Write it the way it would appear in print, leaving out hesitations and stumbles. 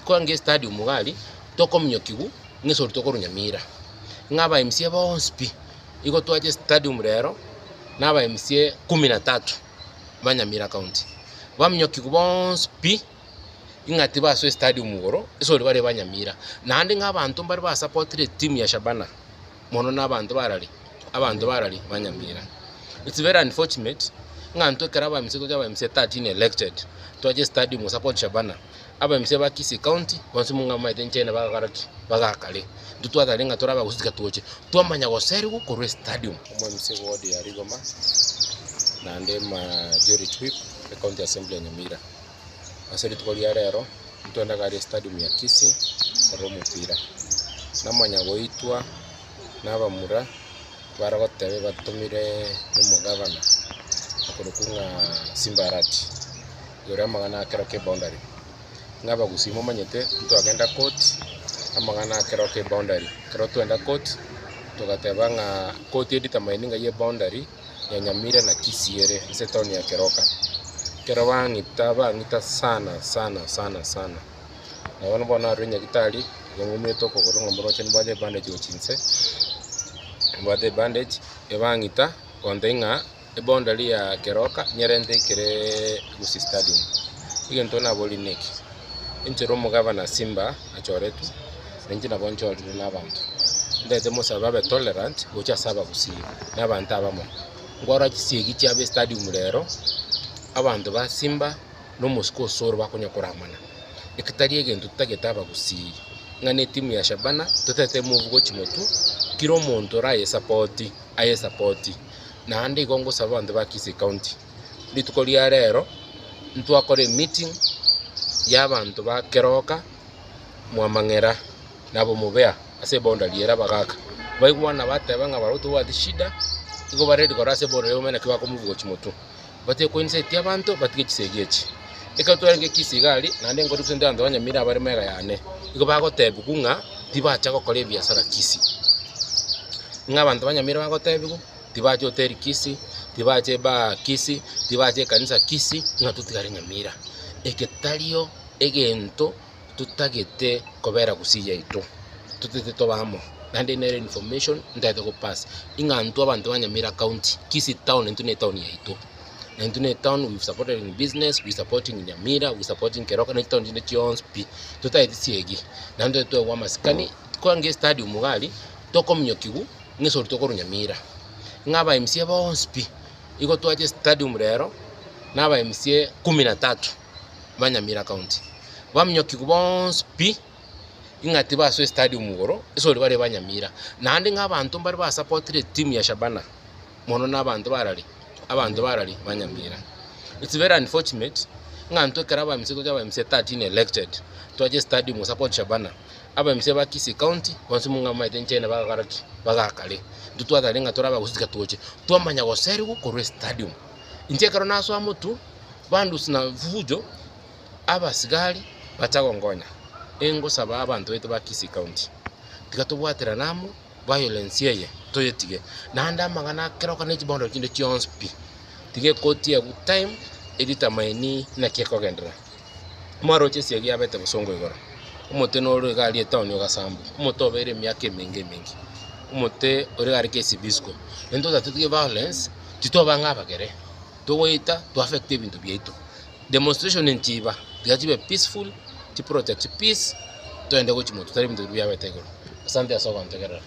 Kwange estadium iga aria, tokominyokigwa ng'a esori tokorwa Nyamira, ng'a aba MCA bonsi pi, igo twacha estadium rero, na aba MCA kumi na tatu ba Nyamira county, baminyokigwa bonsi pi, ng'a tibasoa estadium igoro, esori bare ba Nyamira. Naende ng'a abanto mbare basapotire etimu ya Shabana, mono na abanto barari, abanto barari ba Nyamira. It's very unfortunate, ng'a intwe ekero aba MCA tocha aba MCA 13 elected, twacha estadium gosupport Shabana, aba MCA ba Kisii county, bonsi mong'amaete nchene bagakora ki? Bagakare. Intwe twatari ng'a tore abagusii tiga toche, twamanya goserigwa korwa estadium. Omo MCA bwa ward ya Rigoma, naende majority whip, ecounty assembly ya Nyamira. Ase rituko ria rero, ntwende iga aria estadium ya Kisii, korora omopira. Namanya goitwa na abamura, bare goteba batomire na omogavana, okorokwa ng'a Simba Arati, igoro y'amang'ana a Keroka eboundary. Ng'a abagusii momanyete, ntwagenda court, amang'ana a Keroka eboundary. Ekero twagenda court, togateba ng'a court edetermine ng'ai eboundary ya Nyamira na Kisii ere ase etown ya Keroka. Ekero bang'ita bang'ita sana sana sana sana, na bono bono narure nyagetari, igo ng'umete okogoro ng'a moroche nimbwate ebandage gochia inse, nimbwate ebandage, ebang'ita gontebia ng'a eboundary ya Keroka nyerente ekereee Gusii Stadium. Egento naborie neki, enchera omogavana Simba achoretwe, na inche nabo nchorire na abanto, ndete mosabe abe tolerant gocha ase abagusii na abanto abamo. Nkwarora chisiegi chiabo estadium rero, abanto ba Simba na omosike Osoro bakonya koramana. Eke tari egento totagete abagusii, ng'a ne etimu ya Shabana totete emove gochia motwe, kera omonto orayesapoti ayesapoti. Naende igo ngosaba abanto ba Kisii County, rituko ria rero ntwakora emeeting ya abanto ba Keroka, Mwamang'era, na Bomobea ase eboundary ere abagaka, baigwana bateba ng'a barabwo tobwati shida, igo bare ready korora ase eboundary bamanye naki bakomove gochia motwe. Batige koinseti abanto batige chisegi echi. Ekero twarenge Kisii iga aria, naende nkori gose abanto ba Nyamira abare magega yane, igo bagotebiwa ng'a tibacha gokora ebiasara Kisii. Ng'a abanto ba Nyamira bagotebiwa, tibacha hoteli Kisii, tibacha ebaa Kisii, tibacha ekanisa Kisii, ng'a totigare Nyamira. Eke tario egento totagete kobera gusii yaito, totagete tobe amo, naende nere information ntagete go pass, ing'a intwe abanto ba Nyamira county, Kisii town intwe ne etown yaito, na intwe ne etown we've supported in business, we supporting Nyamira, we supporting Keroka na chitown chinde chionsi pi, totageti siegi, naende totagete toegwe amasikani, kwange estadium iga aria, tokominyokiwa ng'a esori tokorwa Nyamira, ng'a aba MCA bonsi pi, igo twacha estadium rero, na aba MCA kumi na tatu. Ba Nyamira County, baminyokigwe bonsi pi, ing'a tibasoa estadium igoro, esori bare ba Nyamira. Naende ng'a abanto mbare basapotire etimu ya Shabana, mono na abanto barari, abanto barari ba Nyamira. It's very unfortunate, ng'a intwe ekero aba MCA tocha aba MCA 13 elected, twacha estadium gosupport Shabana, aba MCA ba Kisii County, bonsi mong'amaete nchene bagakora ki? Bagakare. Intwe twatari ng'a tore abagusii tiga toche, twamanya goserigwa korwa estadium. Inche ekero nasoa motwe, Bandusi na fujo, abasigari bacha gonkonya, ingosaba abanto baito ba Kisii County, tiga tobwaterane amo, violence eye toyetige, naende amang'ana akeroka ne chiboundary chinde chionsi pi, tiga ekoti egwe time edetermine naki ekogenderera. Mwaroche esiagi yabete bosongo igoro, omote noro iga aria etown ogasambwa, omote obeire emiaka emenge emenge, omote ore iga aria KCB school, intwe totatiga violence, titoba ng'a abagere. Togoeta to affect ebinto biaito. Demonstration nchiba, tiga chibe peaceful, chi protect peace, togende gochia motwe tari ebinto biria biabete igoro. Asante ase ogontegerera.